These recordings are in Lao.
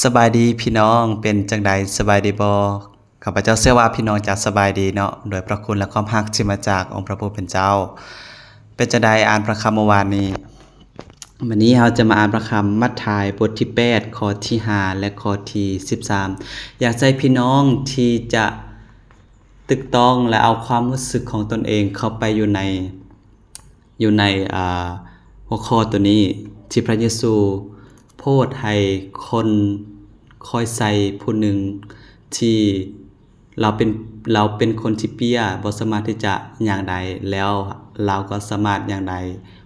ສະບາຍດີພີ່ນ້ອງ, ເປັນຈັ່ງໃດ, ສະບາຍດີບໍ່? ຂ້າພະເຈົ້າເຊື່ອວ່າພີ່ນ້ອງຈະສະບາຍດີເນາະ, ດ້ວຍພະຄຸນ ແລະ ຄວາມຮັກທີ່ມາຈາກອົງພະຜູ້ເປັນເຈົ້າ. ເປັນຈັ່ງໃດ, ອ່ານພະຄຳເມື່ອວານນີ້? ມື້ນີ້ເຮົາຈະມາອ່ານພະຄຳມັດທາຍ ບົດທີແປດ ຂໍ້ທີຫ້າ ແລະ ຂໍ້ທີສິບສາມ. ຢາກໃຫ້ພີ່ນ້ອງທີ່ຈະຕຶກຕ້ອງ ແລະ ເອົາຄວາມຮູ້ສຶກຂອງຕົນເອງເຂົ້າໄປຢູ່ໃນ ຢູ່ໃນ ອ່າ ຫົວຂໍ້ໂຕນີ້ ທີ່ພະເຢຊູໂພດໃຫ້ຄົນຄອຍໄຊຜູ້ໜຶ່ງ ທີ່ລາວເປັນ ລາວເປັນຄົນທີ່ເປ້ຍ ບໍ່ສາມາດທີ່ຈະຍ່າງໄດ້ ແລ້ວລາວກໍສາມາດຍ່າງໄດ້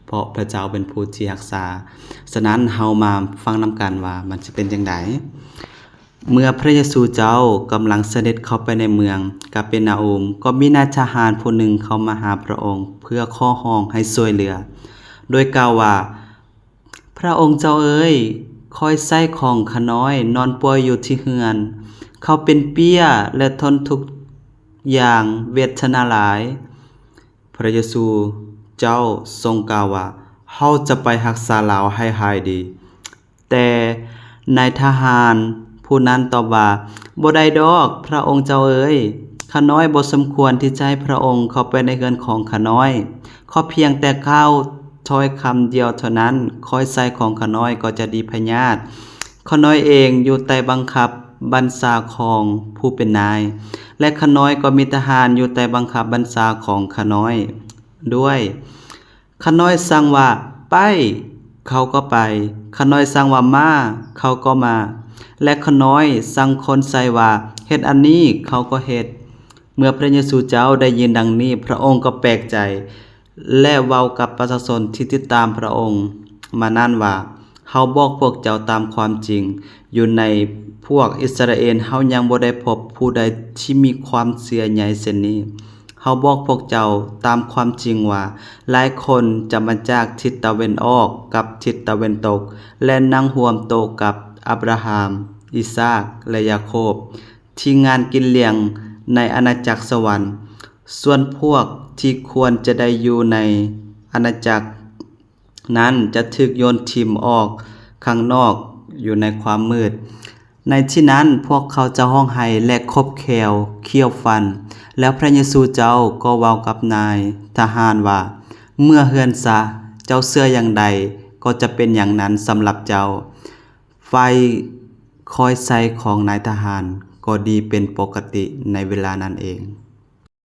ເພາະພະເຈົ້າເປັນຜູ້ທີ່ຮັກສາ. ສະນັ້ນ ເຮົາມາຟັງນຳກັນວ່າມັນຈະເປັນຈັ່ງໃດ. ເມື່ອພະເຢຊູເຈົ້າກຳລັງສະເດັດເຂົ້າໄປໃນເມືອງກາເປນາອູມ, ກໍມີນາຍທະຫານຜູ້ໜຶ່ງເຂົ້າມາຫາພະອົງ ເພື່ອຂໍຮ້ອງໃຫ້ຊ່ວຍເຫຼືອ, ໂດຍກ່າວວ່າ, ພະອົງເຈົ້າເອີຍ, ຄອຍໄຊຂອງຂ້ານ້ອຍນອນປ່ວຍຢູ່ທີ່ເຮືອນ. ເຂົາເປັນເປ້ຍ ແລະ ທົນທຸກຢ່າງເວທະນາຫຼາຍ. ພະເຢຊູເຈົ້າຊົງກ່າວວ່າ, ເຮົາຈະໄປຮັກສາລາວໃຫ້ຫາຍດີ. ແຕ່ນາຍທະຫານຜູ້ນັ້ນຕອບວ່າ, ບໍ່ໄດ້ດອກ, ພະອົງເຈົ້າເອີຍ, ຂ້ານ້ອຍບໍ່ສົມຄວນທີ່ຈະໃຫ້ພະອົງເຂົ້າໄປໃນເຮືອນຂອງຂ້ານ້ອຍ. ຂໍພຽງແຕ່ກ່າວຖ້ອຍຄຳດຽວເທົ່ານັ້ນ, ຄອຍໄຊຂອງຂ້ານ້ອຍກໍຈະດີພະຍາດ. ຂ້ານ້ອຍເອງຢູ່ໃຕ້ບັງຄັບບັນຊາຂອງຜູ້ເປັນນາຍ, ແລະ ຂ້ານ້ອຍກໍມີທະຫານຢູ່ໃຕ້ບັງຄັບບັນຊາຂອງຂ້ານ້ອຍດ້ວຍ. ຂ້ານ້ອຍສັ່ງວ່າ, ໄປ! ເຂົາກໍໄປ. ຂ້ານ້ອຍສັ່ງວ່າ, ມາ! ເຂົາກໍມາ. ແລະ ຂ້ານ້ອຍສັ່ງຄົນໃຊ້ວ່າ, ເຮັດອັນນີ້! ເຂົາກໍເຮັດ. ເມື່ອພະເຢຊູເຈົ້າໄດ້ຍິນດັ່ງນີ້, ພະອົງກໍແປກໃຈ ແລະ ເວົ້າກັບປະຊາຊົນທີ່ຕິດຕາມພະອົງມານັ້ນວ່າ, ເຮົາບອກພວກເຈົ້າຕາມຄວາມຈິງ, ຢູ່ໃນພວກອິດສະຣາເອນເຮົາຍັງບໍ່ໄດ້ພົບຜູ້ໃດທີ່ມີຄວາມເຊື່ອໃຫຍ່ເຊັ່ນນີ້. ເຮົາບອກພວກເຈົ້າຕາມຄວາມຈິງວ່າ, ຫຼາຍຄົນຈະມາຈາກທິດຕາເວັນອອກກັບທິດຕາເວັນຕົກ ແລະ ນັ່ງຮ່ວມໂຕະກັບອາບຣາຮາມ, ອີສາກ ແລະ ຢາໂຄບ ທີ່ງານກິນລ້ຽງໃນອານາຈັກສະຫວັນ. ສ່ວນພວກທີ່ຄວນຈະໄດ້ຢູ່ໃນອານາຈັກ ນັ້ນຈະຖືກໂຍນຖິ້ມອອກຂ້າງນອກຢູ່ໃນຄວາມມືດ. ໃນທີ່ນັ້ນພວກເຂົາຈະຮ້ອງໄຫ້ ແລະ ຂົບແຂ້ວ, ຂ້ຽວຟັນ. ແລ້ວພະເຢຊູເຈົ້າກໍເວົ້າກັບນາຍທະຫານວ່າ, ເມືອເຮືອນຊະ, ເຈົ້າເຊື່ອຢ່າງໃດກໍຈະເປັນຢ່າງນັ້ນສຳລັບເຈົ້າ. ໄຟຄອຍໃຊ້ຂອງນາຍທະຫານກໍດີເປັນປົກກະຕິໃນເວລານັ້ນເອງ.